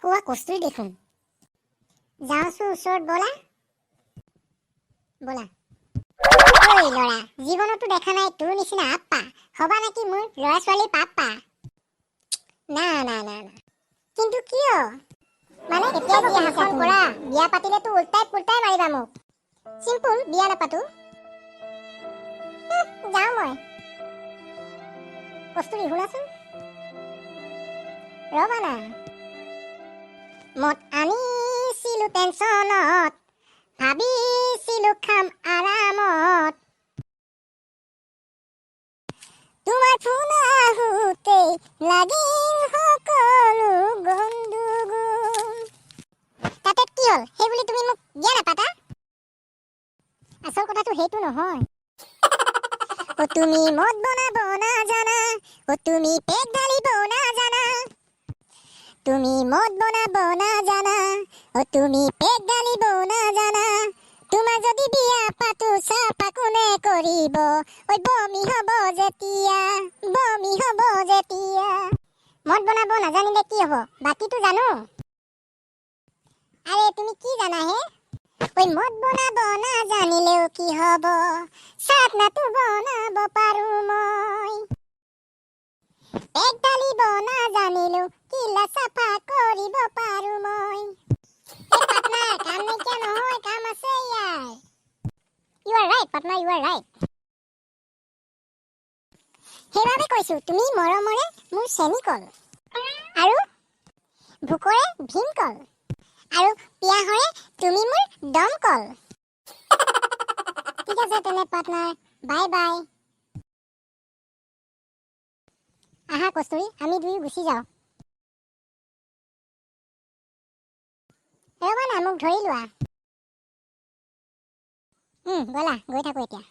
হোৱা কস্তুৰী দেখোন। যাওঁচোন ওচৰত, ব'লা ব'লা। ঐ ল'ৰা, জীৱনতো দেখা নাই তোৰ নিচিনা আপ্পা। হবা নেকি মোৰ ল'ৰা ছোৱালীৰ পাপ্পা? না না না না। কিন্তু কিয়? মানে এতিয়া যি শাসন কৰা, বিয়া পাতিলেতো উল্টাই পুল্টাই মাৰিবা মোক। চিম্পুল, বিয়া নাপাতো। যাওঁ মই। কস্তুৰী, শুনাচোন, ৰ'বা না। মদ আনিছিলো টেনচনত, ভাবিছিলো খাম আৰামত। তোমাৰ ফোন আহোঁতেই লাগিল সকলো গণ্ডগোল। তাতে কি হ'ল? সেই বুলি তুমি মোক বিয়া নাপাতা? আচল কথাটো সেইটো নহয়। অ তুমি মদ বনাব নাজানা, অ তুমি পেক ঢালিব নাজানা। তুমি মদ বনাব নাজানা, অ তুমি পেক ঢালিব নাজানা। তোমাৰ যদি বিয়া পাতো, চাফা কোনে কৰিব? ঐ বমি হ'ব যেতিয়া, বমি হ'ব যেতিয়া। মদ বনাব নাজানিলে কি হ'ব? বাকীটো জানো। আৰে, তুমি কি জানা হে? ঐ মদ বনাব নাজানিলেও কি হ'ব, চাটনাটো বনাব পাৰো মই। পেক ঢালিব নাজানিলেও কিলা চাফা কৰিব পাৰো মই। এই পাৰ্টনাৰ, কাম নাইকিয়া নহয়, কাম আছে ইয়াৰ। You are right, partner, you are right. সেইবাবে কৈছো, তুমি মৰমৰে মোৰ চেনিকল আৰু ভোকৰে ভীমকল আৰু পিয়াহৰে তুমি মোৰ দমকল। ঠিক আছে তেনে পাৰ্টনাৰ, বাই বাই। আহা কস্তুৰী, আমি দুয়ো গুচি যাওঁ। ৰ'বা না, মোক ধৰি লোৱা। ব'লা, গৈ থাকো এতিয়া।